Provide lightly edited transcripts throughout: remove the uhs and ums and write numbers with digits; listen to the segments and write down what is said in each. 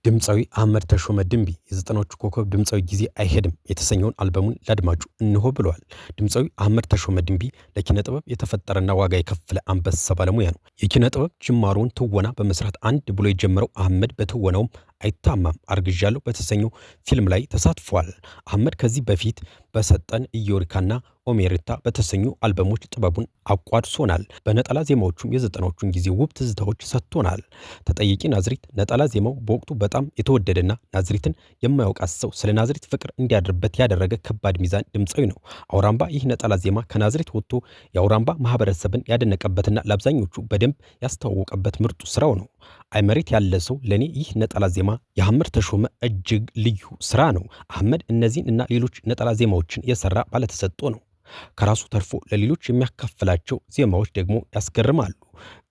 ድምፃዊ አህመድ ተሾመ ድንቢ የዘጠናዎቹ ኮከብ ድምፃዊ ጊዜ አይሄድም የተሰኘውን አልበሙን ለአድማጩ እንሆ ብለዋል። ድምፃዊ አህመድ ተሾመ ድንቢ ለኪነ ጥበብ የተፈጠረና ዋጋ የከፈለ አንበሳ ባለሙያ ነው። የኪነ ጥበብ ጅማሮውን ትወና በመስራት አንድ ብሎ የጀመረው አህመድ በትወናውም አይታማም። አርግዣለሁ በተሰኘው ፊልም ላይ ተሳትፏል። አህመድ ከዚህ በፊት በሰጠን ኢዮሪካና ኦሜሪታ በተሰኙ አልበሞች ጥበቡን አቋድሶናል። በነጠላ ዜማዎቹም የዘጠናዎቹን ጊዜ ውብ ትዝታዎች ሰጥቶናል። ተጠይቂ ናዝሪት ነጠላ ዜማው በወቅቱ በጣም የተወደደና ናዝሪትን የማያውቃት ሰው ስለ ናዝሪት ፍቅር እንዲያድርበት ያደረገ ከባድ ሚዛን ድምፃዊ ነው። አውራምባ ይህ ነጠላ ዜማ ከናዝሬት ወጥቶ የአውራምባ ማህበረሰብን ያደነቀበትና ለአብዛኞቹ በደንብ ያስተዋወቀበት ምርጡ ስራው ነው። አይመሬት ያለ ሰው ለእኔ ይህ ነጠላ ዜማ የአህመድ ተሾመ እጅግ ልዩ ስራ ነው። አህመድ እነዚህን እና ሌሎች ነጠላ ዜማዎችን የሰራ ባለተሰጥኦ ነው። ከራሱ ተርፎ ለሌሎች የሚያካፍላቸው ዜማዎች ደግሞ ያስገርማሉ።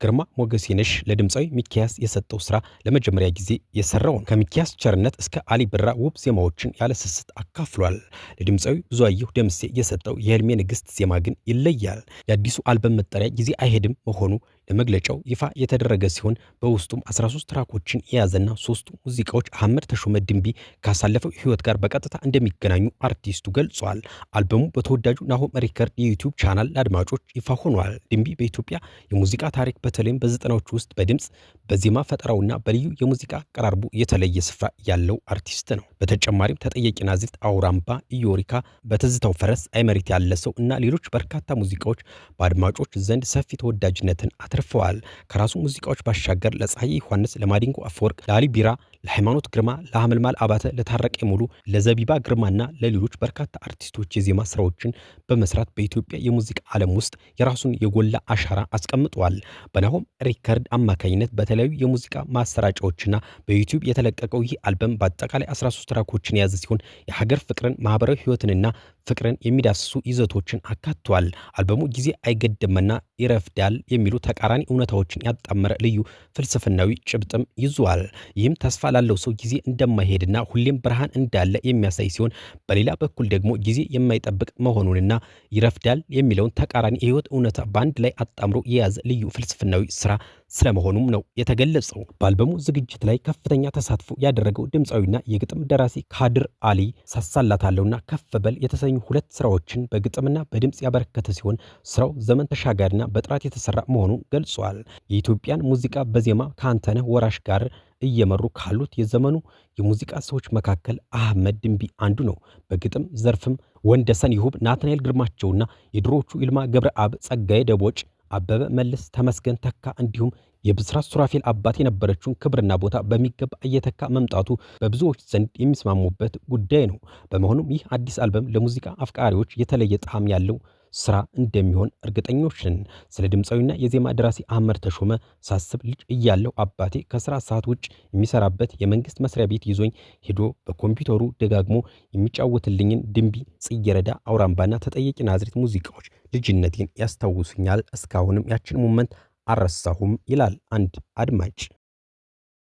ግርማ ሞገሴነሽ ለድምፃዊ ሚኪያስ የሰጠው ስራ ለመጀመሪያ ጊዜ የሰራው ነው። ከሚኪያስ ቸርነት እስከ አሊ ብራ ውብ ዜማዎችን ያለ ስስት አካፍሏል። ለድምፃዊ ብዙአየሁ ደምሴ የሰጠው የህልሜ ንግስት ዜማ ግን ይለያል። የአዲሱ አልበም መጠሪያ ጊዜ አይሄድም መሆኑ ለመግለጫው ይፋ የተደረገ ሲሆን በውስጡም 13 ትራኮችን የያዘና ሶስቱ ሙዚቃዎች አህመድ ተሾመ ድንቢ ካሳለፈው ህይወት ጋር በቀጥታ እንደሚገናኙ አርቲስቱ ገልጿል። አልበሙ በተወዳጁ ናሆም ሪከርድ የዩቲዩብ ቻናል ለአድማጮች ይፋ ሆኗል። ድንቢ በኢትዮጵያ የሙዚቃ ታሪክ በተለይም በዘጠናዎቹ ውስጥ በድምፅ፣ በዜማ ፈጠራውና በልዩ የሙዚቃ አቀራርቡ የተለየ ስፍራ ያለው አርቲስት ነው። በተጨማሪም ተጠየቂ ናዝሬት፣ አውራምባ፣ ኢዮሪካ፣ በትዝታው ፈረስ፣ አይመሬት ያለ ሰው እና ሌሎች በርካታ ሙዚቃዎች በአድማጮች ዘንድ ሰፊ ተወዳጅነትን አትርፈዋል። ከራሱ ሙዚቃዎች ባሻገር ለፀሐዬ ዮሐንስ፣ ለማዲንጎ አፈወርቅ፣ ለአሊ ቢራ፣ ለሃይማኖት ግርማ፣ ለሐመልማል አባተ፣ ለታረቀ ሙሉ፣ ለዘቢባ ግርማና ለሌሎች በርካታ አርቲስቶች የዜማ ስራዎችን በመስራት በኢትዮጵያ የሙዚቃ ዓለም ውስጥ የራሱን የጎላ አሻራ አስቀምጧል። በናሆም ሪከርድ አማካኝነት በተለያዩ የሙዚቃ ማሰራጫዎችና በዩቲዩብ የተለቀቀው ይህ አልበም በአጠቃላይ 13 ትራኮችን የያዘ ሲሆን የሀገር ፍቅርን፣ ማህበራዊ ህይወትንና ፍቅርን የሚዳስሱ ይዘቶችን አካቷል። አልበሙ ጊዜ አይገድምና ይረፍዳል የሚሉ ተቃራኒ እውነታዎችን ያጣመረ ልዩ ፍልስፍናዊ ጭብጥም ይዟል። ይህም ተስፋ ላለው ሰው ጊዜ እንደማይሄድና ሁሌም ብርሃን እንዳለ የሚያሳይ ሲሆን በሌላ በኩል ደግሞ ጊዜ የማይጠብቅ መሆኑንና ይረፍዳል የሚለውን ተቃራኒ የህይወት እውነታ በአንድ ላይ አጣምሮ የያዘ ልዩ ፍልስፍናዊ ስራ ስለመሆኑም ነው የተገለጸው። በአልበሙ ዝግጅት ላይ ከፍተኛ ተሳትፎ ያደረገው ድምፃዊና የግጥም ደራሲ ካድር አሊ ሳሳላታለሁና ከፍ በል የተሰኙ ሁለት ስራዎችን በግጥምና በድምፅ ያበረከተ ሲሆን ስራው ዘመን ተሻጋሪና በጥራት የተሰራ መሆኑን ገልጿል። የኢትዮጵያን ሙዚቃ በዜማ ከአንተነህ ወራሽ ጋር እየመሩ ካሉት የዘመኑ የሙዚቃ ሰዎች መካከል አህመድ ድንቢ አንዱ ነው። በግጥም ዘርፍም ወንደሰን ይሁብ፣ ናትናኤል ግርማቸውና የድሮዎቹ ይልማ ገብረአብ፣ ጸጋዬ ደቦጭ፣ አበበ መለስ፣ ተመስገን ተካ እንዲሁም የብስራት ሱራፌል አባት የነበረችውን ክብርና ቦታ በሚገባ እየተካ መምጣቱ በብዙዎች ዘንድ የሚስማሙበት ጉዳይ ነው። በመሆኑም ይህ አዲስ አልበም ለሙዚቃ አፍቃሪዎች የተለየ ጣዕም ያለው ስራ እንደሚሆን እርግጠኞች ነን። ስለ ድምፃዊና የዜማ ደራሲ አህመድ ተሾመ ሳስብ ልጅ እያለሁ አባቴ ከስራ ሰዓት ውጭ የሚሰራበት የመንግስት መስሪያ ቤት ይዞኝ ሄዶ በኮምፒውተሩ ደጋግሞ የሚጫወትልኝን ድንቢ፣ ጽጌረዳ፣ አውራምባና ተጠየቂ ናዝሬት ሙዚቃዎች ልጅነቴን ያስታውሱኛል። እስካሁንም ያችን moment አልረሳሁም ይላል አንድ አድማጭ።